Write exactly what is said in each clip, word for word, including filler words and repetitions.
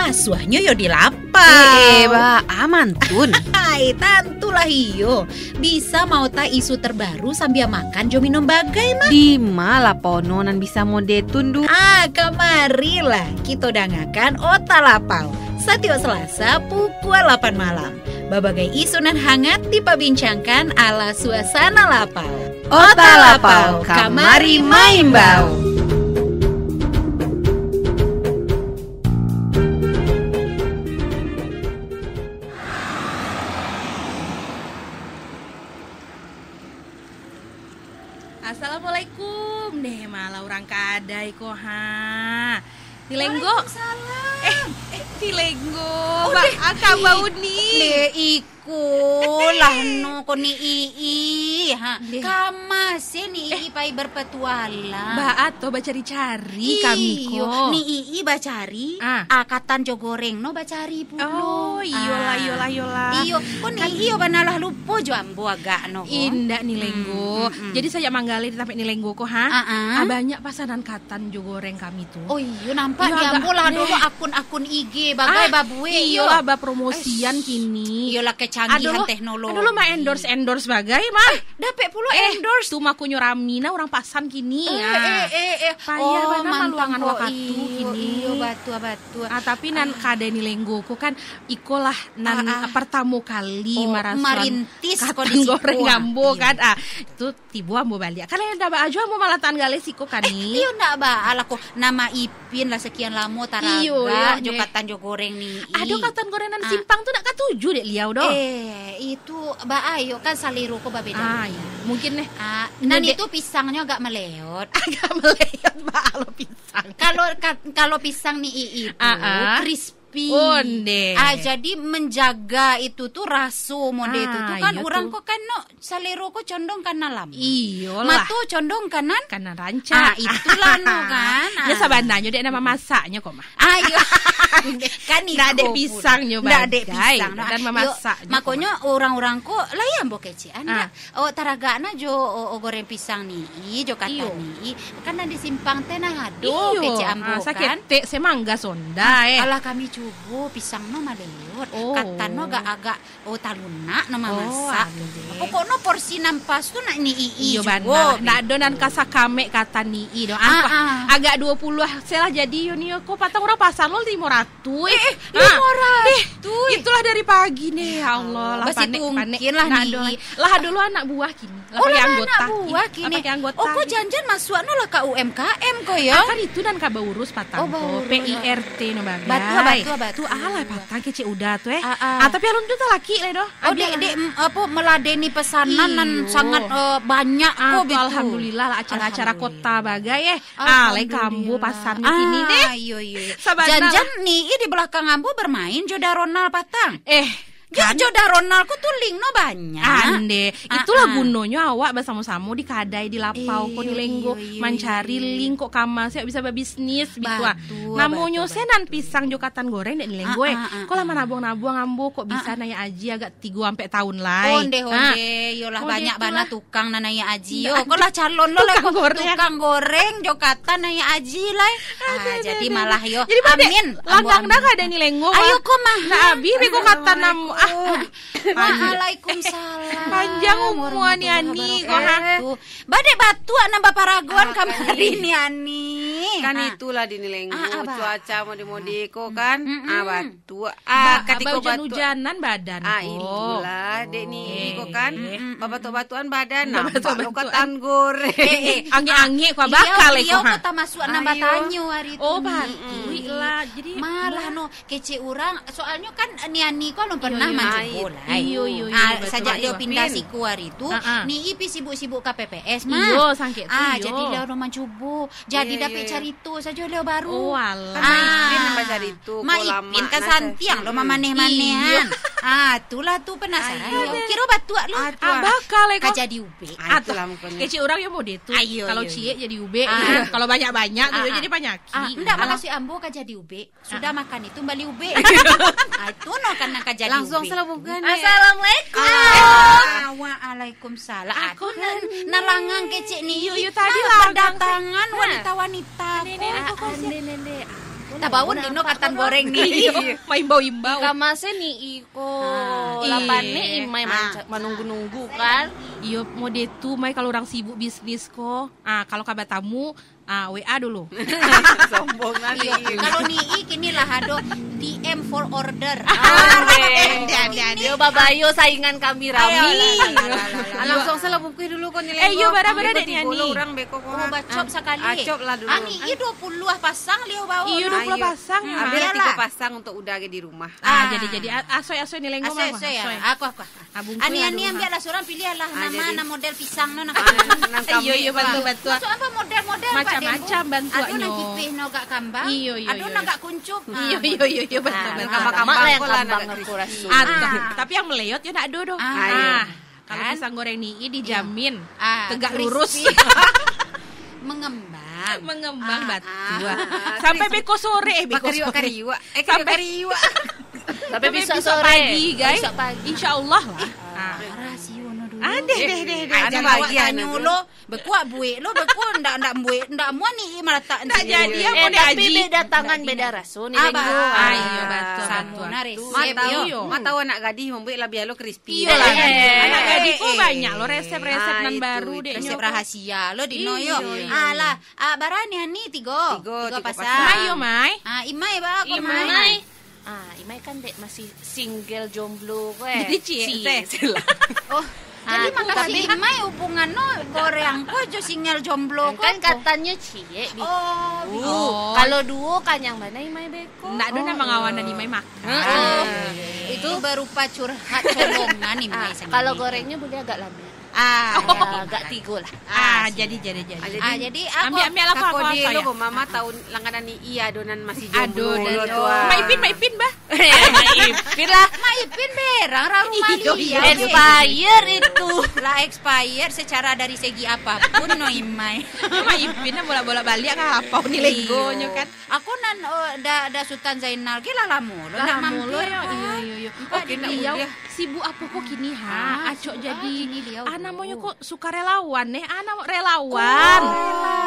Asuahnyo yo di lapau. Eh, eh, ba, aman tun. Hai, tantulah iyo. Bisa maota isu terbaru sambia makan jo minum bagai mah. Di ma lapau no nan bisa mode tun, Du? Ah, kamarilah kito dangakan Ota Lapau. Satiok Selasa pukua lapan malam. Babagai isu nan hangat dipabincangkan ala suasana lapau. Ota Lapau, kamari maimbau. Assalamualaikum. Deh, malah urang kadai ko, ha. Ni Lenggo. Waalaikumsalam. Eh, eh, Ni Lenggo. Oh, ba, deh, aka bau ni. Deh, iko lah no ko Ni Ii, ha. Deh. Kama se Ni Ii pai berpetualang. Ba ato bacari-cari kami ko. Iyo, Ni Ii bacari, ah, katan jo goreng no bacari pulo. Oh, iyolah, ah, iyolah, iyolah. Iyo, ko Ni Ii yo bana lah lupo jo ambo agak no ko. Indak Ni Lenggo. Hmm, hmm, hmm. Jadi sajak manggaleh di tampek Ni Lenggo ko, ha? Ah, ah. Ah, banyak pasanan katan jo goreng kami tu. Oh iyo, nampak di ambo lah dulu akun-akun I G bagai babuek. Iyolah, bapromosian kini. Iyolah, kecanggihan teknologi. Ado lo ma-endorse-endorse bagai mah. Eh, dapek pulo endorse. Tu makonyo rami nah urang pasan kini. Eh, eh, eh, eh. Payah bana maluangan wakatu kini. Iyo, batua, batua. Ah, tapi nan kadai Ni Lenggo ko kan, iko lah nan pertamo kali marasoan marintis katan goreng ambo kan. Ah, tu tibo ambo baliak. Kalau indak baa juo ambo malah tanggaleh siko kan ni. Eh, iyo ndak baa lah ko. Nama Ipin lah sekian lamo taragak jo katan jo goreng Ni Ii. Ado katan goreng nan simpang tu ndak katuju dek liau doh. Eh, itu baa yo kan salero ko babeda. Ah, iyo. Mungkin neh. Ah, nan itu pisangnyo agak meleot. Agak meleot baa lo pisang. Kalau ka-, kalau pisang Ni Ii itu crispy. Onde. Ah, jadi menjaga itu tu raso mode tu, tu kan urang ko kan no salero ko condong ka nan lamo. Iyolah. Mato condong ka nan rancak. Ah, itulah no kan. Yo sabananyo dek nan mamasaknyo ko mah. Ayo. Kan iko dek pisangnyo bagai, dan mamasaknyo ko mah. Makonyo urang-urang ko lai ambo kecek, ah, ndak. Oh, taragak nah jo, oh, oh, goreng pisang Ni Ii, jo katan Ni Ii. Kan nan di simpang teh nah ado kecek ambo kan. Saketek se mangga sonda, eh. Alah kami cubo pisang no maleot. Oh. Katan no agak-agak, oh, talunak no mamasak. Pokok no porsi nan pas tu nak Ni Ii juo. Iyo bana. Ndak ado nan ka sakamek katan Ni Ii doh. Ah, agak duo puluah se lah jadi yo ni yo. Ko patang urang pasan lo limo ratuih. Eh, eh, limo ratuih. Itulah dari pagi ni. Ya Allah, lah panek, panek. Basi tungkin lah Ni Ii. Lah ado lo anak buah kini. Lah pakai anggota. Lah pakai anggota. Oh, ko jan-jan masuak no lah ka U M K M ko yo? Ah, kan itu nan ka baurus patang ko. P I R T no bagai. Batua, batua, batua. Tu alah patang kecek Uda tu, eh. Ah, tapi alun tu talakik lai doh. Oh, dek, dek, mm, apo, meladeni pesanan nan sangat, eh, banyak ko bitu. Alhamdulillah lah, acara-acara kota bagai, eh. Ah, lai ka ambo pasannyo kini deh. Iyo, iyo. Sabananyo. Jan-jan Ni Ii di balakang ambo bermain jo Da Ronald patang. Eh, kan? Jo Da Ronald ko tu link no banyak. Ande, itulah gunonyo awak basamo-samo di kadai di lapau ko Ni Lenggo, mancari link kok kama se bisa babisnis bitu ah. Namonyo se nan pisang jo katan goreng dek Ni Lenggo, eh. Ko lah manabuang-nabuang ambo kok bisa naiak aji agak tigo ampek taun lai. Onde, onde, iyolah banyak bana tukang nan naiak aji. Yo, ko lah calon lo lah ko. Tukang goreng jo katan naiak aji lai. Ah, jadi malah yo. Jadi, amin. Langgang dah ka Ni Lenggo. Ayo ko mah. Nak abih be ko katan namu. Ah. Waalaikumsalam. Panjang umua Ni Ani ko, ha. Badek batuak nan baparagoan kamari Ni Ani. Kan itulah di Ni Lenggo, cuaca mode-mode ko kan. Ah, batuak. Ah, katiko batuak. Hujan-hujanan badan ko. Ah, itulah, dek Ni ko kan. Babatuak-batuakan badan, nampak lo katan goreng. Eh, eh. Angek-angek ko bakal ko, ha. Beliau ko tamasuak nan batanyo hari tu. Oh, batuak lah. Jadi malah no kecek urang, soalnyo kan Ni Ani ko alun pernah mancubo lai. Iyo, iyo, iyo. Ah, sajak liau pindah siko hari tu, Ni Ii pi sibuk-sibuk ka P P S mah. Iyo, sangkek tu. Ah, jadi liau alun mancubo. Jadi dapek carito sajo liau baru. Oh, alah. Kan Mak Ipin nan bacarito ko. Mak Ipin kan santiang lo mamaneh-manehan. Ah, tulah tu penasaran liau. Kiro batuak lo. Ah, bakal ko. Ka jadi ubek. Ah, itulah mukonyo. Kecek urang yo mode tu. Kalau ciek jadi ubek, kalau banyak-banyak tu jadi panyakik. Ah, ndak, makasuik ambo ka jadi ubek. Sudah makan itu, bali ubek. Ah, itu no kan nan ka jadi ubek. Langsung selabuhkan, eh. Assalamualaikum. Ah, waalaikumsalam. Aku nan, nan langang kecek Ni. Iyo, iyo, tadi langang. Berdatangan wanita-wanita ko. Nenek, nenek, kok sih? Tabaun dino katan goreng ni. Iyo, maimbau-imbau. Di kamar se ni iko. Ah, lah panek imai manunggu-nunggu kan. Iyo, mode tu, Mai, kalau urang sibuk bisnis ko. Ah, kalau ka batamu, ah, W A dulu. Sombong lah ni. Iyo, kalau ni kini lah ado D M for order. Ah, dia babayo saingan kami rami. Alah, langsung salah bungkuih dulu ko ni. Eh, iyo, bara-bara dek ni, Ani. Urang beko ko. Oh, bacop sakali. Ah, cop lah dulu. Ani, iyo, dua puluh pasang liau bawa. Iyo, dua puluh pasang. Ambil lah tiga pasang untuk Uda di rumah. Ah, jadi, jadi. Asoi, asoi ni lenggo mah. Asoi, asoi. Aku, aku. Ani, Ani, ambiak lah surang, pilih lah nama, nama model pisang no, nak. Iyo, iyo, bantu, bantu. Maksud apa model-model, Pak Dembo? Macam-macam bantuaknyo. Ado nan kipih no gak kambang. Iyo, iyo, ado nan gak kuncup. Iyo, iyo, iyo, iyo, bantu, bantu. Kambang-kambang ko lah nak kambang. Tapi yang meleyot yo nak ado doh. Ah. Kalau pisang goreng ni, i dijamin tegak lurus. Mengembang. Mengembang, batua. Sampai beko sore, eh, beko sore. Sampai bisuak pagi, guys. Insya Allah lah. Ah, deh, deh, deh, deh. Ado bagian tanyo lo, beko buek lo, beko ndak, ndak buek, ndak muan ni malatak. Ndak jadi. Eh, tapi beda tangan, beda raso ni. Iyo, batua, batua. Matawo anak gadih mambuek labiah lo crispy. Iyo lah. Anak gadih ko banyak lo resep-resep nan baru dek nyo. Resep rahasia lo dino yo. Alah, barani ni tigo. Tigo pasang. Mai yo, Mai. Ah, Imai ba ko, Mai. Ah, Imai kan dek masih single jomblo ko, eh. Jadi ciek teh. Oh, jadi makasih Imai hubungan no goreng ko jo single jomblo ko. Kan katanyo ciek. Oh, kalau duo kanyang bana Imai beko. Ndak ado nan mangawan Imai makan. Itu berupa curhat colongan Imai sandiri. Kalau gorengnyo buliah agak lamo. Ah, agak tigo lah. Ah, jadi, jadi, jadi. Ah, jadi ambiak, ambiak lah, kako dek lo, mama tahu langganan ni, iyo, adonan masih jomblo lo tu. Mak Ipin, Mak Ipin, bah. Eh, Mak Ipin lah. Mak Ipin berang, raru maliah. Expired itu. Lah expired secara dari segi apapun no, Imai. Mak Ipin lah bolak-bolak baliak ka lapau ni lenggonyo kan. Ako nan, oh, da, da Sutan Zainal ge lah lamo lo ndak mampir. Iyo, iyo, iyo. Oh, kena baliak. Sibuk apo ko kini, ha? Acok jadi, namonyo ko sukarelawan, eh.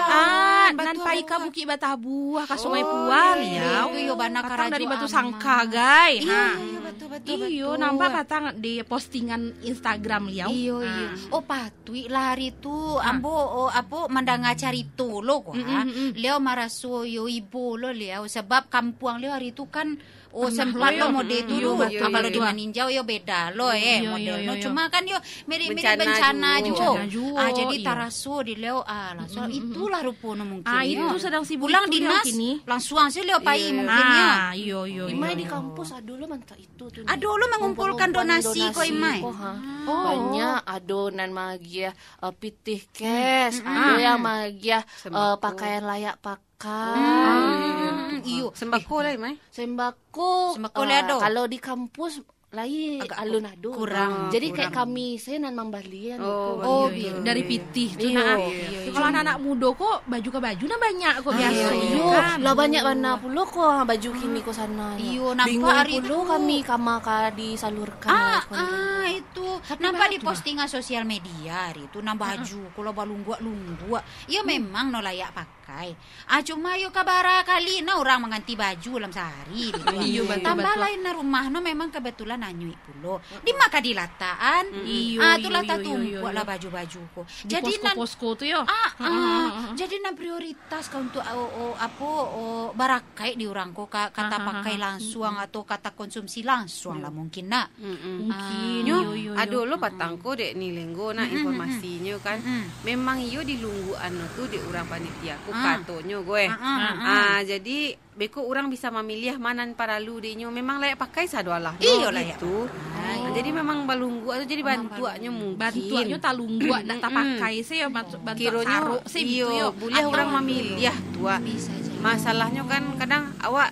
Ah, nan pai ka Bukik Batabuah, ka Sungai Pua, Liau. Patang dari Batu Sangka, gai. Iyo, iyo, batua, batua. Iyo, nampak patang di postingan Instagram Liau. Iyo, iyo. Oh, patuik lah hari tu. Ambo, oh, apo, mandanga carito lo ko, ha. Liau maraso yo ibo lo Liau, sabab kampuang Liau hari tu kan Oh, sempat lo mode tu. Iyo, batua. Kalau di Maninjau yo beda lo, eh, model no. Cuma kan yo mirip-mirip bencana juo. Bencana juo. Ah, jadi taraso di Liau, ah, langsung itulah rupo no mungkin. Ah, itu sadang sibuk. Pulang dinas, langsuang se Liau pai mungkin yo. Ah, iyo, iyo. Imai di kampus ado lo mantak itu tu. Ado lo mangumpulkan donasi ko, Imai. Oh. Banyak, ado nan magiah, eh, pitih kes, ado yang magiah, eh, pakaian layak pakai. Kan. Hmm, iyo. Sembako lai, Mai? Sembako, sembako lai ado. Kalau di kampus lai alun ado. Kurang. Jadi kayak kami se nan mambalian. Oh, iyo. Dari pitih tu nah. Iyo, iyo. Kalau anak-anak mudo ko baju ka baju nah banyak ko biaso. Iyo, kan? Lah banyak bana pulo ko, ha, baju kini ko sana. Iyo, nampak hari tu. Bingung pulo kami kama ka disalurkan. Ah, itu. Tapi nampak di postingan sosial media hari tu, nah baju ko lah balungguak-lungguak. Iyo, memang no layak pakai. Ah, cuma yo ka bara kali nah urang mangganti baju dalam sahari gitu. Iyo, batua, batua. Tambah lain nah rumah no memang kebetulan anyuik pulo. Di ma ka dilatakan? Iyo, iyo, iyo. Ah, tu lah tatumpuak lah baju-baju ko. Jadi nan posko-posko tu yo. Ah, ah. Jadi nan prioritas ka untuk, oh, oh, apo, oh, barakaik di urang ko ka, ka tapakai langsuang atau ka takonsumsi langsuang lah mungkin nak. Mungkin, iyo, iyo, iyo. Ado lo patang ko dek ni lenggo nak informasinyo kan. Memang iyo dilungguan tu dek urang panitia ko katonyo ko, eh. Ah, jadi beko urang bisa mamiliah ma nan paralu dek inyo. Memang layak pakai sadoalah. Iyo, layak pakai. Ah, jadi memang balungguak tu jadi bantuaknyo mungkin. Bantuaknyo talungguak, ndak tapakai se yo, bantuak sarok se gitu yo. Buliah urang mamiliah tu, ah. Bisa jadi. Masalahnyo kan kadang awak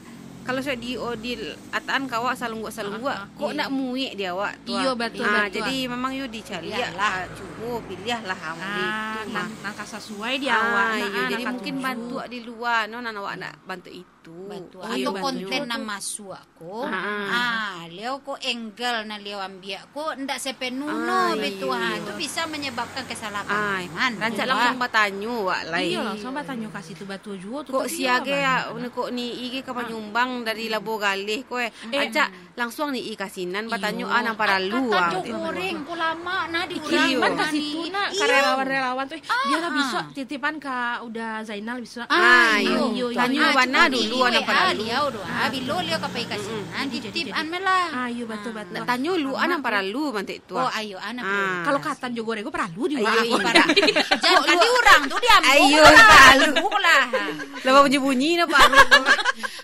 Kalau sudah di, oh, di ataan ka awak salungguak-salungguak, kok nak muik di awak tu, iyo, ah. Batua, batua. Jadi memang yo dicaliak, ah, cubo piliahlah, ah, model itu mah. Nan ka sasuai di awak, nah, iyo, jadi mungkin bantuak di lua, no, nan awak nak bantuak itu. Batua. Oh, iyo, batua. Atau konten nan masuak ko, ah, liau ko angle nan liau ambiak ko ndak sepenuh no, batua. Ah, iyo. Itu bisa menyebabkan kesalahpahaman. Rancak langsung batanyo wak lai. Iyo, langsung batanyo ka situ, batua juo tu. Kok sia ge, kok Ni I ge ka manyumbang dari Labuah Galeh ko, eh. Eh. Rancak langsung Ni I ka sinan batanyo, ah, nan paralu, ah. Kata jo goreng ko lamak nah di urang ka situ nak, ka relawan-relawan tu. Eh, bialah bisuak titipan ka Uda Zainal bisuak. Ah, iyo. Tanyo bana dulu, ah, nan paralu. Liau tu, ah, bilo liau ka pai ka sinan, titip an meh lah. Ah, iyo, batua, batua. Nak tanyo lu, ah, nan paralu mantik tu, ah. Oh, iyo, ah, nan paralu. Kalau katan jo goreng ko paralu di wak. Iyo, iyo. Jan kan di urang tu, di ambo paralu lah. Lah babunyi-bunyi nah paralu.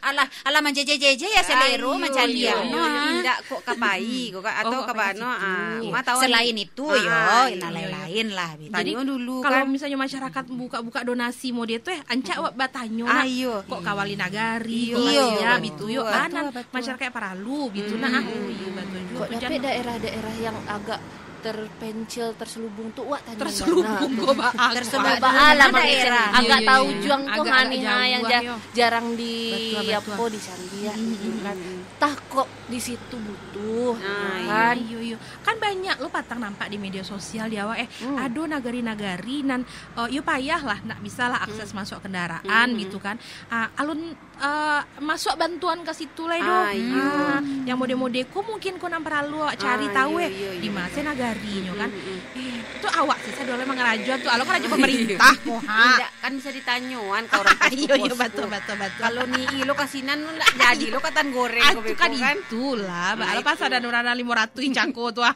Alah, alah, manjeje-jeje ya selero, mancaliak. Iyo, iyo, iyo. Indak kok ka pai ko, atau ka bano, ah, ma tau. Selain itu, yo, nan lain-lain lah. Jadi, tanyo dulu kalau misalnyo masyarakat buka-buka donasi model tu, eh, rancak awak batanyo nak, kok ka wali nagari, kok ka sia, bitu yo, batua, ah, nan masyarakat paralu, bitu nah, ah. Iyo, batua juo. Kok dapek daerah-daerah yang agak terpencil, terselubung tu, wak tanyo. Terselubung ko baa. Terselubung baa lah, daerah. Agak taujuang ko, agak ha, ni ha, yang jauah, ja-, yo. Jarang di, batua, batua, apo, dicaliak gitu kan. Tah kok di situ butuh, kan? Iyo, iyo. Kan banyak lo patang nampak di media sosial di awak, eh. Ado nagari-nagari nan, eh, yo payah lah, ndak bisa lah akses masuk kendaraan gitu kan. Ah, alun, eh, masuk bantuan ka situ lai do. Ah, iyo. Ah, yang mode-mode ko mungkin ko nan paralu awak cari tahu, eh, di ma se nagarinyo kan. Eh, tu awak se sado lai mangarajo tu, alo karajo pemerintah ko, ha. Indak. Kan bisa ditanyoan ka urang posko-posko. Iyo, iyo, batua, batua, batua. Kalau Ni I lo ka sinan, ndak jadi lo katan goreng ko beko kan. Ah, itu kan itulah, baa lo pasanan urang nan limo ratuih cako tu, ah.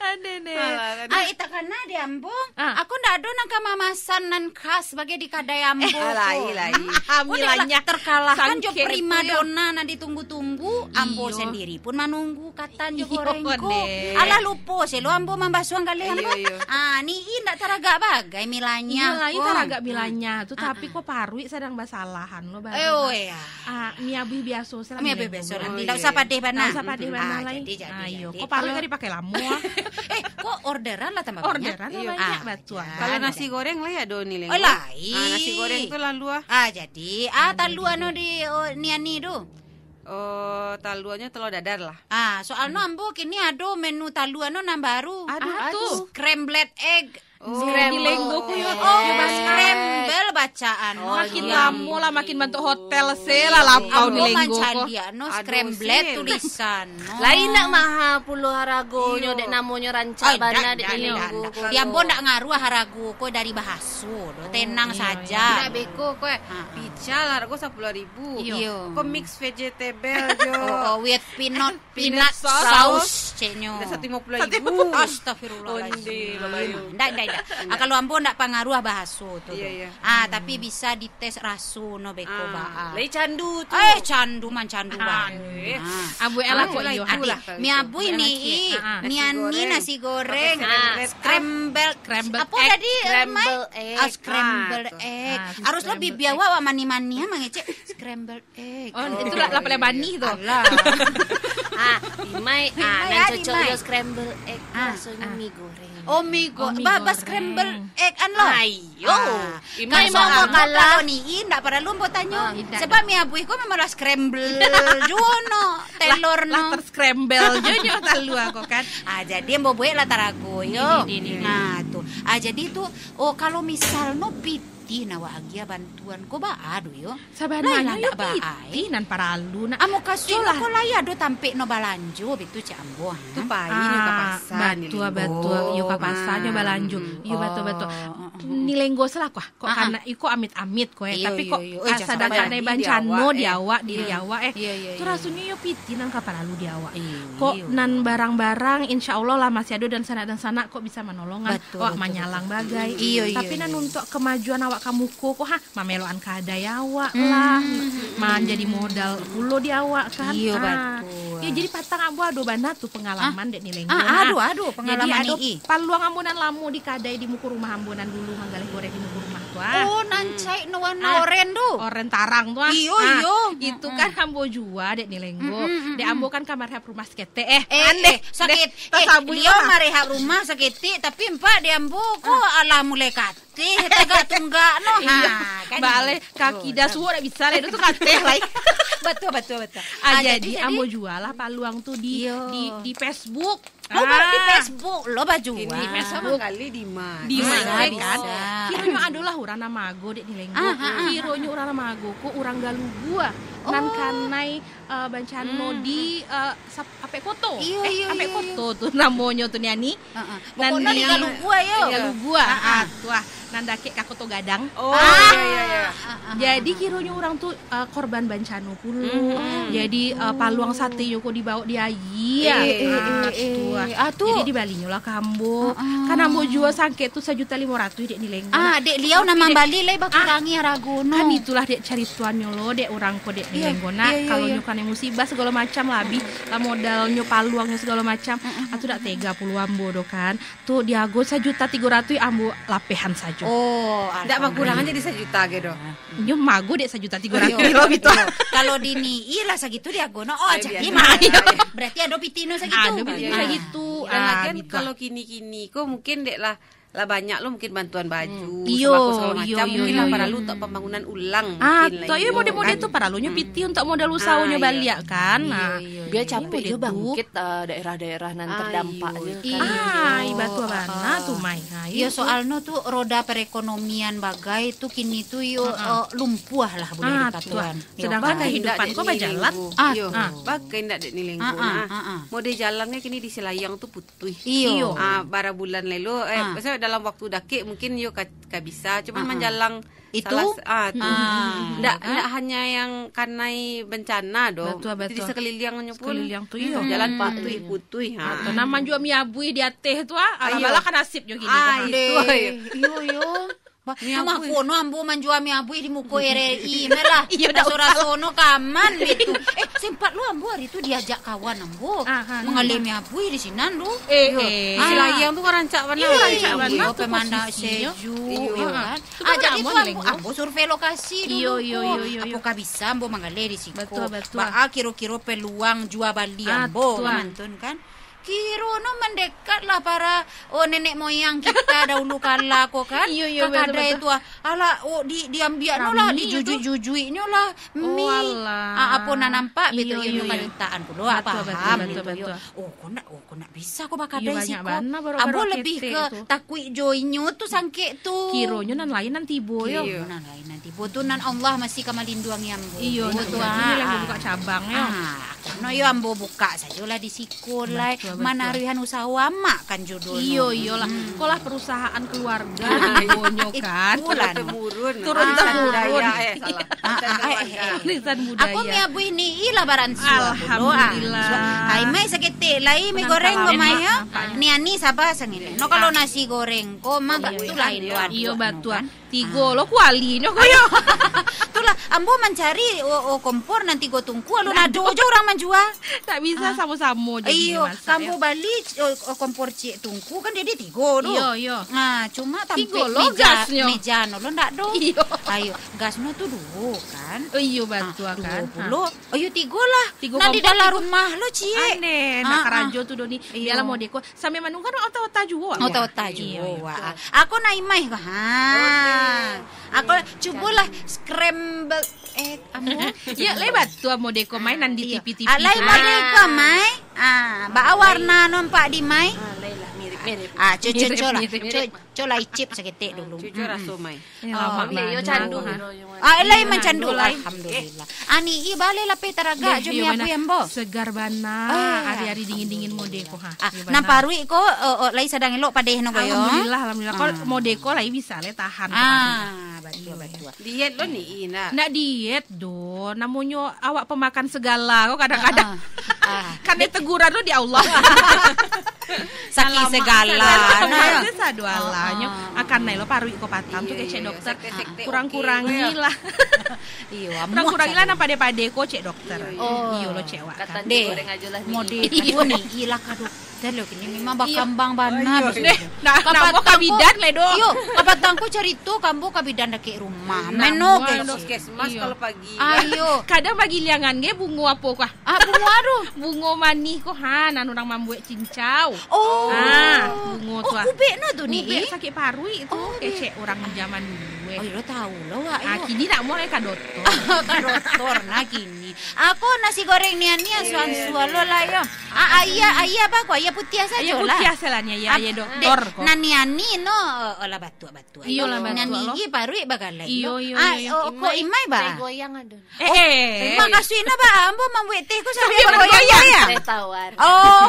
Aduh, deh. Alah, aduh. Ah, eh, takana di ambo, aku ndak ado nan ka mamasan nan khas bagai di kadai ambo ko. Eh, lai, lai. Aku ndak lah, terkalahkan jo primadona nan ditunggu-tunggu, ambo sandiri pun manunggu katan jo goreng ko. Alah, lupo se lo ambo mambasuang galeh ambo. Iyo, iyo. Ah, Ni I ndak taragak bagai milanya ko. Iyo, lai taragak milanya tu, tapi ko paruik sadang basalahan lo baru. Eh, oh, iyo. Ah, mi abuih biaso se lah. Mi abuih biaso lah. Ndak usah padeh bana. Ndak usah padeh bana lai. Jadi, jadi, jadi. Ko paruik kan dipakai lamo, ah. Eh, ko orderan lah tambah banyak. Orderan lah banyak, batua. Kalau nasi goreng lai ado Ni Lenggo? Oh, lai. Ah, nasi goreng tu lalu, ah. Ah, jadi, ah, talua no di, oh, Ni Ani tu. Oh, taluanyo telur dadar lah. Ah, soalnyo ambo kini ado menu talua no nan baru. Ado tu. Scrambled egg. Oh, Ni Lenggo ko yo. Oh, scramble bacaan. Oh, makin lamo lah, makin bantuak hotel se lah, lapau Ni Lenggo ko. Ambo mancaliak no scrambled tulisan no. Lai ndak maha pulo haragonyo, dek namonyo rancak bana dek Ni Lenggo ko. Di ambo ndak ngaruah harago ko dari bahaso do. Tenang saja. Ndak beko ko, eh. Pical harago sapuluah ribu. Iyo. Ko mix vegetable jo. Oh, oh, with peanut, peanut sauce, ceknyo. Satu limo puluah ribu. Astagfirullahalazim. Onde, babayo. Ndak, ndak, ndak. Ah, kalau ambo ndak pangaruah bahaso tu. Iyo, iyo. Ah, tapi bisa dites raso no beko baa. Lai candu tu. Eh, candu mancandu bana. Abu ela ko iyo. Mi abuih Ni I, Ni Ani nasi goreng. Scramble, scramble egg. Apo tadi, Mai? Scramble egg. Ah, scramble egg. Harus lebih biawa, wak manih-manih mangecek scramble egg. Oh, itu lah, lah paling manih tu. Alah. Ah, Imai, ah, nan cocok yo scramble egg tu rasonyo mi goreng. Oh, mi go-, ba-, ba-scramble egg an lo. Ayo. Ah, Imai mau kalah. Kalau Ni I ndak paralu ambo tanyo. Sebab mi abuih ko memang lah scramble juo no, telor no. Lah ter-scramble juo nyo talua ko kan. Ah, jadi ambo buek lah tarago yo. Nah, tu. Ah, jadi tu, oh, kalau misal no piti nan wak agiah bantuan ko baa do yo. Sabananyo yo piti nan paralu nak. Amukaso lah. Ko lai ado tampek no balanjo bitu cek ambo, ha? Tu pai nyo ka pasa Ni Lenggo. Batua, batua. Yo ka pasa nyo balanjo. Yo, batua, batua. Ni Lenggo salah ko, ah. Kok kana iko amit-amit ko, eh. Tapi kok sadang kanai bancano di awak, diri awak, eh. Tu rasonyo yo piti nan ka paralu di awak. Kok nan barang-barang, insya Allah lah masih ado dan sanak-dan sanak kok bisa manolong, ah. Awak manyalang bagai. Tapi nan untuak kamajuan awak ka muko ko, ha, mamelokan kadai awak lah, manjadi modal pulo di awak kan. Iyo, batua. Yo, jadi patang ambo ado bana tu pangalaman dek Ni Lenggo. Ah, ado, ado pangalaman. Jadi ado paluang ambo nan lamo di kadai di muko rumah ambo nan dulu Manggaleh goreng di muko rumah tu, ah. Oh, nan Hmm. cai no warna Ah, oren tu. oren tarang tu, ah. Iyo, Ah, iyo. itu Mm-mm. kan ambo jua, Dek Nilenggo. Mm-mm, Dek mm-mm. ambo kan kamari hap rumah saketek, eh. Eh, Kan, eh, Dek? sakit. Dek, Eh, tasabuik Lio lah. marehab rumah saketek, tapi empak di ambo ko Ah. alah mulai kateh, tagak tunggak no. Iyo. Ha, kan Baleh, gitu. kaki dah suwok dah bisa lah, itu tu kateh lah. Betul, betul, betul. Ah, Ah, jadi, jadi, jadi ambo jual lah paluang tu di, Iyo. di, di Facebook. Oh, baru di Ah. Facebook lo bajua. Kini Di bisa Facebook. manggali di mana? Di Bisa, mana, kan? bisa. Kironyo adolah urang Namago, Dek Nilenggo. Ah, ah, ah, Kironyo ah. urang Namago ko urang Galugua. Nan Oh. kanai, eh, bancano Hmm. di, eh, Sap-, Apek Koto. Iyo, Eh, iyo, Apek iyo, Koto iyo. tu namonyo tu, Niani. Ah, ah. Nan Pokoknya di di Galugua, yo. Galugua. Ah, ah. Ah, tu ah. Nan dakek ka Koto Gadang. Oh, Ah. iya, iya, iya. Ah, ah, Jadi, ah, ah. kironyo urang tu ah, korban bancano pulo. Mhm. Jadi, ah, paluang satenyo ko dibaok di aia. Eh, eh, Ah, eh, tu ah. eh. Ah, tu. Jadi, dibalinyo lah ka ambo. Ah, ah. Kan ambo jua sangkek tu sajuta limo ratuih, Dek Nilenggo. Ah, Dek Liau Tapi, nan Dek, mambali lai ah, bakurangi harago no. kan itulah, Dek, caritoannyo lo, Dek, urang ko, Dek Iya, Nilenggo. Nak, iya, iya, kalau iya. nyo kanai musibah sagalo macam lah, abih lah modalnyo, paluangnyo sagalo macam. Mm, mm, Ah, tu mm, dak mm, tega mm. pulo ambo do kan. Tu diago sajuta tigo ratuih, ambo lapehan sajo. Oh, Ndak bakurang alhamdulillah. aja di sajuta ke do. Nyo mago dek sajuta tigo ratuih Iyo, lo, bito. iyo. Kalau di ni, iyalah sagitu diago no. Oh, Ai, jadi biasa. mah. Iyo. Berarti ado pitino sagitu. Ado pitino Iyo, iyo. sagitu. Dan Ah, lagian gitu. kalau kini-kini ko mungkin dek lah, lah banyak lo mungkin bantuan baju, Hmm. Iyo, sembako segala iyo, macam, iyo, mungkin iyo, lah iyo. paralu untuk pembangunan ulang Ah, mungkin lah tu, iyo, iyo, model-model kan? tu paralunyo Hmm. piti untuk modal usahonyo Ah, iyo. baliak kan. Iyo, Nah, iyo, Biar iyo. capek Model jo tu. bangkit, ah, daerah-daerah nan Ah, terdampak iyo. tu kan. Ah, Iyo. ibatua bana tu, Ah. Mai. Ha, Iyo, iyo tu. soalnyo tu roda perekonomian bagai tu kini tu yo, Heeh. eh, lumpuah lah buliah Ah, dikatoan. Iyo, Sedangkan Bagai kehidupan ndak ko dek bajalan. Nilenggo. Ah, Iyo, ah. bagai ndak dek Nilenggo Ah, ah, nah. ah, ah. Mode jalan kan kini di Silayang tu putuih. Iyo. Iyo. Ah, bara bulan lalu, eh, Ah. maksudnya dalam waktu dakek mungkin yo ka, ka bisa, cuman Ah, ah. manjalang Itu? salah s-, ah, tu. Ah, Ndak, kan? ndak hanya yang kanai bencana doh. Betul, Di betul. sekelilingnyo pun Sekeliling tu, Hmm. iyo. jalan Hmm. putuih-putuih, ha. Atau nan manjua mi abuih di ateh tu, ah, Ayo. alah-alah kan nasibnyo kini Ah, tu, ha. itu, Deh, ayo. iyo, iyo. Bah, Mi tu abuih. mako no ambo manjua mi abuih di muko R R I, meh lah. Iyo, dak usah. Raso-raso no kaman itu. Eh, sempat lo ambo hari tu diajak kawan ambo Ah, ah, mangaleh ah. mi abuih di sinan tu. Eh, Iyo. eh. Ah. Silayang tu kan rancak bana. Iyo, rancak bana Iyo, tu pemandangan posisinya. sejuk, Iyo. iyo Ah, ah. kan? Tu Ah, kan jadi aman tu ambo, Nilenggo. ambo survei lokasi dulu Iyo, iyo, ko. iyo, iyo, iyo. Apakah bisa ambo manggaleh di siko? Betul, betul. Baa kiro-kiro peluang jua bali Ah, ambo, betul. mantun kan? Kiro no mandekat lah para, oh, nenek moyang kita dahulu kala ko kan? Iyo, iyo, betul, Kakadai betul. tu, ah. Alah, oh, di, diambiak no lah, Rami tu. dijujuik-jujuiknyo lah. Oh, Mi. alah. Ah, apo nan nampak, Iyo, betul, iyo, iyo, iyo. kajutaan pulo, Betul, betul, paham, betul, gitu, yo. betul. Oh, ko nak, oh, ko nak bisa ko Iyo, bakadai banyak siko. bana baru-baru Ambo lebih ketek ke tu. takuik jo inyo tu sangkek tu. Kironyo nan lain nan tibo, yo. Iyo. Nan lain nan tibo tu, nan Allah masih ka malinduangi ambo. Iyo, Iyo nak tu, jadi ah, ni lah ah. buka cabang, yo. Ah, kono yo ambo buka sajolah di siko, lai. Betul, betul. Manaruihan usaho amak kan judulnyo. Iyo, iyolah. Hmm. Ko lah perusahaan keluarga, Ah, iyo. tibo nyo kan. Itulah, no. Turun temurun. Turun Ah. temurun. Budaya, eh, salah. Ah, ah, eh, eh, eh. Warisan budaya. Ako mi abuih ni, ilah baransua pulo, ah. Alhamdulillah. Ai, mai saketek lai mi Kurang goreng ko, tarawih, mai, Mak. ya. Apa, ya? Ni ani saba sangilek. No, kalau Ah. nasi goreng ko, mah Iyo, tu iyo. lain Iyo, lo, iyo, atuak, no, batua. kan? Tigo Ah. lo kualinyo ko, yo. Itulah, ambo mancari, oh, oh, kompor nan tigo tungku, alun Ndak ado ado. jo urang manjua. Tak bisa Ah. samo-samo jadi Iyo, masak, kambo yo. bali, oh, oh, kompor ciek tungku kan jadi tigo tu. Iyo, iyo. Ah, cuma Tigo tampek lo meja, gasnyo. meja no lo ndak do. Iyo. Ayo, gas no tu duo kan? Oh, iyo, Ah, batua duo kan? Ha. pulo. Oh, iyo, tigo lah. Tigo Nan di kompor, dalam tigo. rumah lo, ciek. Aneh, nak Ah, ah. karajo tu do ni. Iyo. Bialah mode ko. Sambil manunggu kan ota-ota juo, wak. Ota-ota Iyo, juo, iyo. wak. Betul. Ako nak imai ko. Ha. Okey. Ako Okey. cubolah scramble egg, ambo. Ya, lai batua mode ko mai nan di Iyo. T V-T V Ah, lai tu, mode mai. ko mai. Ah, baa warna nampak di mai? Ah, lai lah, mirip-mirip. Ah, co, co, Mirip, co lah. mirip. Co, co lah icip saketek dulu. Cuco Mm-mm. raso mai. Eh, Oh, lamak ambil yo bana candu. ko, ha. Ah, lai Iyo, mancandu. candu, lai. Alhamdulillah. Ani, i baleh lapeh taragak Deh, jo iyo, mi bana. abuih ambo. Segar bana. Ah. Ari-ari dingin-dingin mode ko, ha. Ah, Iyo, nan bana. paruik ko, oh, oh, lai sadang elok padeh no ko yo. Alhamdulillah, alhamdulillah. Ko Ah. mode ko lai bisa lai tahan ko Ah, paruik. batua, Iyo, batua. iyo. Diet lo ni, Ina. Ndak diet do, namonyo awak pemakan segala ko kadang-kadang. Ah, ah. Ah. Kan dia teguran lo di Allah. Saki Alamak, segala, salah. nah. Salah, salah, alah, nyo. Ah, ah. Akan nai lo paruik ko patang tu Iyo, kecek iyo, dokter. sekte-sekte Kurang-kurangi oke, lah. Iyo, amuah Kurang-kurangi lah sajo. nan pade-pade ko cek dokter. Iyo, iyo. Oh. Iyo lo cek wak kan. Katan Deh, digoreng ajo lah ni. mode Iyo. ko ni, ilah ka dokter. Dah lo, kini memang bakambang bana. Iyo. Neh, nah, kapatang ko, kabidan lai doh. Iyo, kapatang ko carito kambuah kabidan dakek rumah. Nah, meno ke? Puskesmas kalau pagi. Ayo. Kadang bagiliangan ge bungo apo ko, ah? Ah, bungo aduh. Bungo manih ko, ha, nan urang mambuek cincau. Oh. Ah, bungo tu, ah. Ubek no tu ni. Ubek sakik paruik tu, kecek urang zaman dulu, eh. Oh, iyo, tahu lo, wak. Ah, kini nak mulai ka doktor. Ka doktor, nah, kini. Ako nasi goreng nian ni asuan-suan lo lah, yo. Ah, ayah, ayah apa ko? Ayah putiah sajo lah. Ayah putiah salah ni, ayah, ayah doktor ko. Nan nian ni no, olah batuak-batuak. Iyo lah, batuak lo. Nan gigi paruik bagalai lo. Iyo, iyo, iyo. Ah, ko imai ba? Teh goyang ado. Eh, eh, makasih na ba, ambo mambuek teh ko sambil bagoyang, ya? Teh tawar. Oh.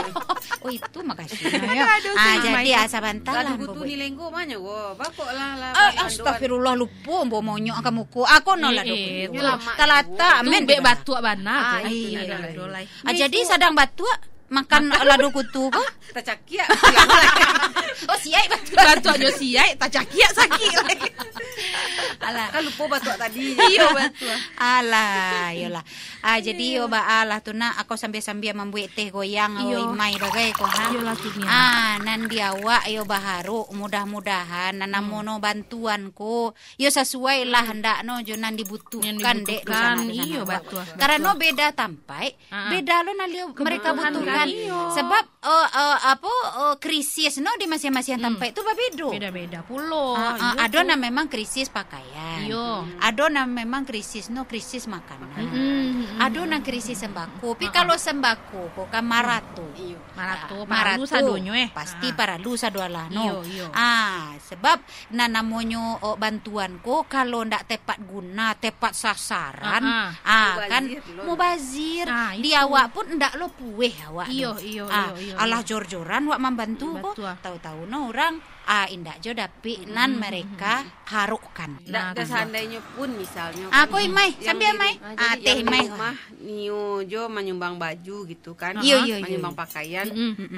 Oh, itu makasih na, ya. Ah, jadi asa bantalan. Gaduh kutu ni lenggo manyo ko. Bakok lah, lah. Eh, astagfirullah, lupo ambo monyok ka muko. Ako no lah do kutu. Talatak, men. Bek batuak bana. Ah, iyo. Ah, jadi sadang batuak makan lado kutu ko? Tacakiak. Oh, siaik batuak. Batuak jo siaik, tacakiak sakik. Alah. Kan lupo batuak tadi. Iyo, batuak. Alah, iyolah. Ah, jadi iyo baa lah tu nak, ako sambil-sambil mambuek teh goyang, iyo. Imai bagai ko, ha. Iyolah tu, Nia. Ah, nan di awak yo baharok, mudah-mudahan nan namo no bantuan ko, yo sasuai lah handak no jo nan dibutuhkan dek dunsanak-dunsanak awak. Iyo, batuak. Karano beda tampaik, beda lo nan liau mereka butuhkan. Iyo. Sebab, eh, eh, apo, eh, krisis no di masiang-masiang tampaik tu babedo. Beda-beda pulo. Ah, ah, iyo, ado nan memang krisis pakaian. Iyo. Ado nan memang krisis no krisis makanan. Ado nan krisis sembako. Tapi kalau sembako ko kan marato. Iyo. Marato, ah, paralu sadonyo, eh. Pasti paralu sadoalah no. Iyo, iyo. Ah, sebab nan namonyo, oh, bantuan ko, kalau ndak tepat guna, tepat sasaran, ah, kan mubazir. Mubazir lo. Ah, di awak pun ndak lo pueh awak tu. Iyo, iyo, iyo. Alah jor-joran wak mambantu ko, tahu-tahu no urang, ah, indak jo dapik nan mereka harokkan. Ndak, seandainyo pun misalnyo ko imai, sambil imai. Ah, jadi teh imai. Rumah nio jo manyumbang baju gitu kan. Iyo, iyo, iyo. Manyumbang pakaian.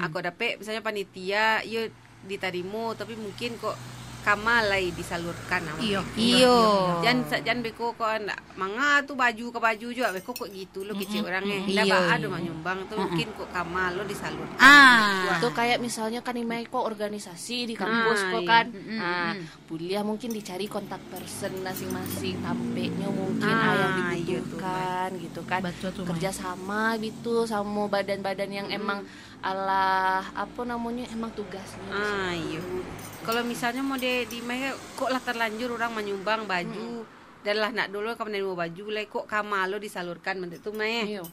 Ako dapek misalnyo panitia, iyo ditarimo, tapi mungkin kok kama lai disalurkan awak. Iyo. Iyo. Jan sa-, jan beko kok ndak manga tu baju ka baju juo, beko kok gitu lo kecek urang, eh. Ndak baa do manyumbang tu, mungkin kok kama lo disalurkan. Ah. Itu kayak misalnya kan imai kok organisasi di kampus kok kan. Ah, buliah mungkin dicari kontak person masing-masing, tampeknyo mungkin yang dibutuhkan gitu kan. Batua tu, Mai. Kerja sama gitu samo badan-badan yang emang alah, apo namonyo, emang tugasnyo di situ. Ah, iyo. Kalau misalnyo mode di imai, kok lah terlanjur urang manyumbang baju, dan lah ndak dulu ka manarimo baju lai, kok kama lo disalurkan bantuak tu, Mai? Iyo.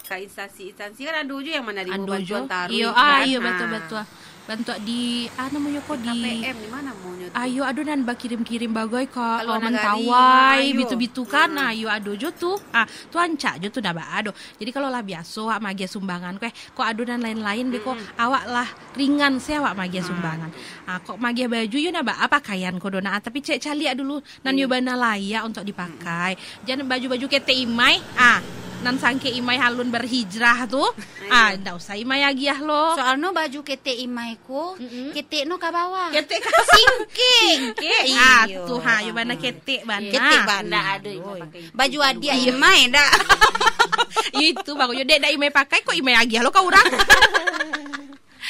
Ka instansi-instansi kan ado jo yang manarimo bantuan taruih. Iyo, ah, kan? Iyo, batua, batua. Bantuak di, ah, namonyo ko di K P M, di ma namonyo tu? Ah, iyo, ado nan bakirim-kirim bagai ka, kalau ah, Nagari, Mentawai, ah, iyo. Bitu-bitu kan. Ah, iyo, ado jo tu. Ah, tu rancak jo tu, ndak baa do. Jadi, kalau lah biaso awak magiah sumbangan ko, eh, kok ado nan lain-lain be ko, awak lah ringan se awak magiah sumbangan. Ah, kok magiah baju, yo ndak baa pakaian ko do, nah, tapi cek caliak dulu nan yo bana layak untuak dipakai. Jan baju-baju ketek imai, ah, nan sangkek imai alun berhijrah tu, ah, ndak usah imai agiah lo. Soalnyo baju ketek imai ko, ketek no ka bawah. Ketek ka bawah. Singkek. Singkek. Ah, iyo. Tu, ha, yo bana ketek bana. Ketek bana. Ndak ado imai pakai. Baju adiak imai, ndak. Iyo itu, bagus. Yo, dek, ndak imai pakai, kok imai agiah lo ka urang?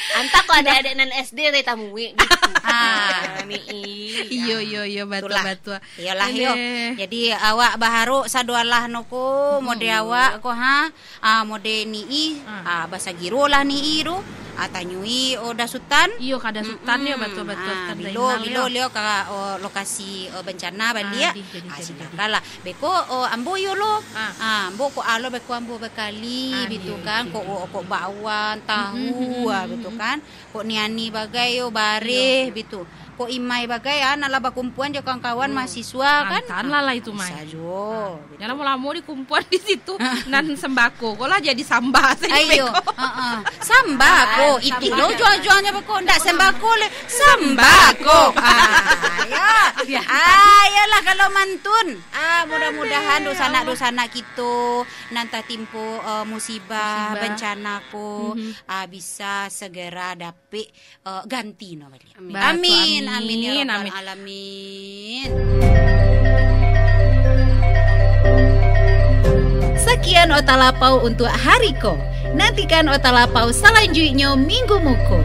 Antah kok ado adik nan S D teh tamuik gitu. Ah. Ni, iyo, iyo, iyo, batua, batua. Iyolah, yo. Jadi, awak baharok sadoalah no ko, mode awak ko, ha. Ah, mode Nii, ah, basagirolah Nii tu. Ah, tanyoi, oh, Da Sutan. Iyo, ka Da Sutan, yo, batua-batua. Ah, bilo, bilo liau ka, oh, lokasi, oh, bencana baliak. Ah, silakanlah. Beko, oh, ambo iyo lo. Ah. Ah, ambo kok alo beko ambo bakali, bitu kan. Kok, oh, kok bakwan, tahu, ah, bitu kan. Kok Niani bagai yo bareh, bitu. Kok Imai bagai, ah, nan lah bakumpuan jo kawan-kawan mahasiswa kan. Antan lah, lah itu, Mai. Bisa juo. Nyo lamo-lamo dikumpuan di situ, nan sembako ko lah jadi samba sajo. Iyo, heeh. Sambako, itik lo jual-jualnyo beko, ndak sembako le, sembako. Ah, yo. Ah, iyolah kalau mantun. Ah, mudah-mudahan dunsanak-dunsanak kito nan tatimpo, eh, musibah, bencana ko, ah, bisa segera dapek, eh, ganti no baliak. Amin. Amin, amin, ya rabbal alamin. Sakian Ota Lapau untuak hari ko. Nantikan Ota Lapau salanjuiknyo minggu muko.